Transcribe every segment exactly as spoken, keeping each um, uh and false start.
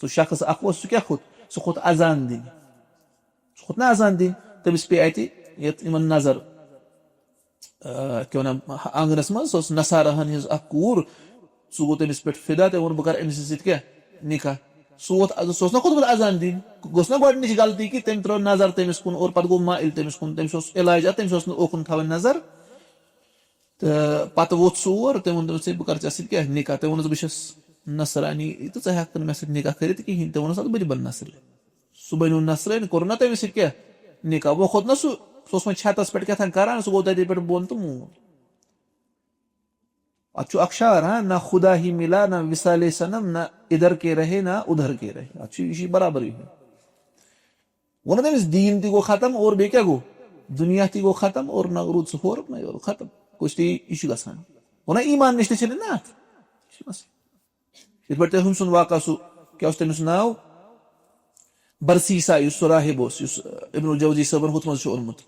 سُہ شخص اکھ اوس، سُہ کیٛاہ کھوٚت؟ سُہ کھوٚت اذان دِنہِ۔ سُہ کھوٚت نہ اذان دِنہِ، تٔمِس پیٚیہِ اَتہِ یَتھ یِمن نظر، آ، کیٛاہ وَنان، آنٛگنَس منٛز، سۄ ٲس نصاراہَن ہٕنٛز اکھ کوٗر، سُہ گوٚو تٔمِس پٮ۪ٹھ فِدا، تٔمۍ ووٚن، "بہٕ کَرٕ أمِس سۭتۍ کیٛاہ؟ نِکاح۔" سُہ ووت، سُہ اوس نہ کھوٚتمُت اذان دِنہِ، گوٚژھ نہ گۄڈٕنِچ غلطی کہِ تٔمۍ ترٲو نظر تٔمِس کُن اور پَتہٕ گوٚو مائل تٔمِس کُن، تٔمِس اوس علاج اَتھ، تٔمِس اوس نہٕ اوکُن تھاوٕنۍ نظر۔ تہٕ پتہٕ ووت سُہ اور، تٔمۍ ووٚن تٔمِس، "ہے، بہٕ کرٕ ژےٚ سۭتۍ کیٛاہ نِکاح؟" تٔمۍ ووٚنُس، "بہٕ چھُس نصرانی تہٕ ژٕ ہٮ۪کھ نہٕ مےٚ سۭتۍ نِکاح کٔرِتھ کِہیٖنۍ۔" تٔمۍ ووٚنُس، "اَدٕ بہٕ تہِ بَنہٕ نصرٲنۍ۔" سُہ بَنیو نصرٲنۍ، کوٚر نہ تٔمِس سۭتۍ کیٛاہ نِکاح؟ وۄنۍ کھوٚت نہ سُہ، سُہ اوس وۄنۍ چھَتَس پٮ۪ٹھ کیٛاہ تام کران، سُہ گوٚو تَتے پٮ۪ٹھ بۄن تہٕ موٗد۔ اَتھ چھُ اکھ شعر، ہاں، "نہ خدا ہی ملا، نہ وصال صنم، نہ ادھر کے رہے، نہ ادھر کے رہے۔" اَتھ چھُ، یہِ چھُ برابر یِہوٚے۔ ووٚنُن تٔمِس، دیٖن تہِ گوٚو ختم اور بیٚیہِ کیٛاہ گوٚو؟ دُنیا تہِ گوٚو ختم اور نہ روٗد سُہ ہورُک نہ یورُک، ختم۔ کُس تہِ یہِ چھُ گژھان۔ ووٚنُن، ایٖمان نِش تہِ چھِنہٕ نہ اَتھ۔ یہِ چھُ مسلہٕ۔ یِتھ پٲٹھۍ تۄہہِ ہُمۍ سُنٛد واقعہ سُہ، کیٛاہ اوس تٔمِس ناو؟ برسیسا، یُس سُہ راہب اوس، یُس ابن الجوزی صٲبن ہُتھ منٛز چھُ اوٚنمُت،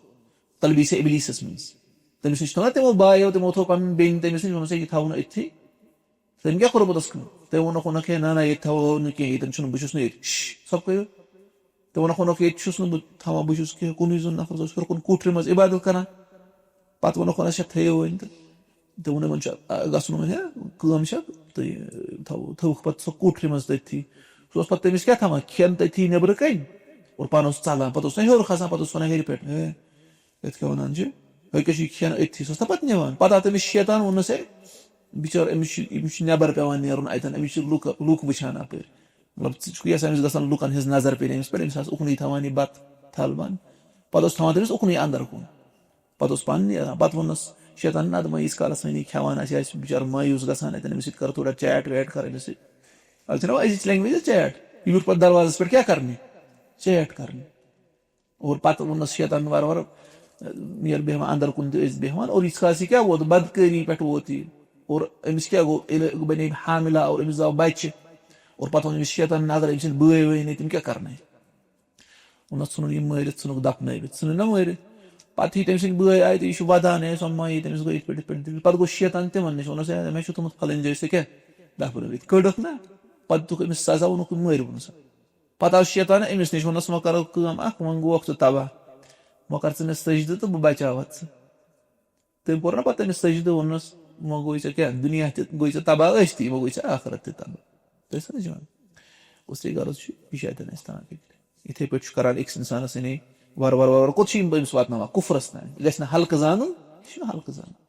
تلبیس ابلیسس منٛز۔ تٔمِس نِش تھوٚو نا تِمو بایو، تِمو تھوٚو پنُن بیٚنہِ تٔمِس نِش، ووٚنُس، "ہے، یہِ تھاوو نہٕ أتھی۔" تٔمۍ کیٛاہ کوٚرمُت اوس کٲم؟ تٔمۍ ووٚنُکھ، ووٚنُکھ، "ہے، نہ، نہ، ییٚتہِ تھاوو نہٕ کینٛہہ، ییٚتٮ۪ن چھُنہٕ، بہٕ چھُس نہٕ ییٚتہِ۔" شش، سۄ کٔرِو۔ تٔمۍ ووٚنُکھ، ووٚنُکھ، "ییٚتہِ چھُس نہٕ بہٕ تھاوان، بہٕ چھُس کینٛہہ، کُنُے زوٚن نفر اوس ہیوٚر کُن کوٹھرِ منٛز عبادت کران۔" پتہٕ ووٚنُکھ، ووٚنُکھ، "اچھا، تھٲیِو وۄنۍ تہٕ۔" تہٕ ووٚن یِمن، "چھُ، آ، گژھُن وۄنۍ، ہے، کٲم چھےٚ، تہٕ تھاوو، تھٲوٕکھ پتہٕ سۄ کوٹھرِ منٛز تٔتھی۔" سُہ اوس پتہٕ تٔمِس کیٛاہ تھاوان؟ کھٮ۪ن تٔتھی نیٚبرٕ کَنۍ اور پانہٕ اوس ژلان۔ پتہٕ اوس نہ ہیوٚر کھسان، پتہٕ اوس وَنان گرِ پٮ۪ٹھ، ہے، یَتھ کیٛاہ وَنان چھِ، ہے، کیٛاہ چھُ یہِ کھٮ۪ن أتھی؟ سُہ اوس نہ پَتہٕ نِوان۔ پَتہٕ آو تٔمِس شیطان، ووٚننَس، "ہے، بِچور، أمِس چھُ، أمِس چھُ نٮ۪بر پٮ۪وان نیرُن اَتٮ۪ن، أمِس چھِ لُکھ، لُکھ وٕچھان اَپٲرۍ۔ مطلب، ژٕ چھُکھ یَژھان أمِس گژھن لُکَن ہٕنٛز نظر پیٚنۍ أمِس پٮ۪ٹھ، أمِس آسہِ اُکنُے تھاوان یہِ بَتہٕ تھل بَنٛد۔" پَتہٕ اوس تھاوان تٔمِس اُکنُے اَندر کُن۔ پَتہٕ اوس پانہٕ نیران۔ پَتہٕ ووٚننَس شیطان، "نہ، دوٚپمَے، ییٖتِس کالَس وۄنۍ یہِ کھٮ۪وان آسہِ، آسہِ بِچار مایوٗس گژھان اَتٮ۪ن، أمِس سۭتۍ کَرو تھوڑا چیٹ ویٹ کَر أمِس سۭتۍ۔" اَتھ چھِنہ اَزِچ لینگویج چیٹ۔ یہِ ویوٚٹھ پَتہٕ دروازَس پٮ۪ٹھ کیٛاہ کَرنہِ؟ چیٹ کَرنہِ۔ اور پتہٕ ووٚننَس شیطان وارٕ وارٕ، ییٚلہِ بیٚہوان اَندر کُن تہٕ أسۍ بیٚہوان، اور ییٖتِس کالَس یہِ کیٛاہ ووت؟ بدکٲری پٮ۪ٹھ ووت یہِ۔ اور أمِس کیٛاہ گوٚو؟ ییٚلہِ بنے حاملہ اور أمِس زاو بچہِ، اور پتہٕ ووٚن أمِس شیطان، "نظر، أمۍ سٕنٛدۍ بٲے وٲے نے، تِم کیٛاہ کرنٲے؟" ووٚننَس، ژھٕنُن یہِ مٲرِتھ، ژھٕنُکھ دفنٲوِتھ، ژھٕنُن نہ مٲرِتھ۔ پتہٕ یہِ تٔمۍ سٕنٛدۍ بٲے آیہِ تہٕ یہِ چھُ ودان، ہے، سۄ مایہِ تٔمِس گوٚو یِتھ پٲٹھۍ، یِتھ پٲٹھۍ، یِتھ پٲٹھۍ۔ پتہٕ گوٚو شیطان تِمن نِش، ووٚننَس، "ہے، مےٚ چھُ تھوٚمُت پھلٲنۍ جایہِ، سُہ کیٛاہ دفنٲوِتھ؟" کٔڈٕکھ نہ، پتہٕ دیُتُکھ أمِس سزا، ووٚنُکھ، "مٲرِو"، ووٚنُس۔ پتہٕ آو شیطان أمِس نِش، ووٚننَس، "وۄنۍ کَرو کٲم اَکھ، وۄنۍ گوکھ ژٕ تباہ، وۄنۍ کَر ژٕ مےٚ سجدٕ تہٕ بہٕ بچاوَتھ ژٕ۔" تٔمۍ کوٚر نہ پتہٕ تٔمِس سجدٕ، ووٚننَس، "وۄنۍ گوٚوُے ژےٚ کیٛاہ، دُنیا تہِ گوٚوُے ژےٚ تباہ ٲستی، وۄنۍ گوٚوُے ژےٚ آخرت تہِ تباہ۔" تُہۍ چھِو سمجھ یِوان؟ گوٚو، صحیح غرض چھُ، یہِ چھُ اَتٮ۪ن اَسہِ تام فِکرِ۔ یِتھَے پٲٹھۍ چھُ کران أکِس اِنسانَس یعنی وارٕ وارٕ وارٕ وارٕ کوٚت چھُ یِم أمِس واتناوان؟ کُفرَس تام۔ یہِ گژھِ نہٕ ہلکہٕ زانُن، یہِ چھُنہٕ ہلکہٕ زانُن۔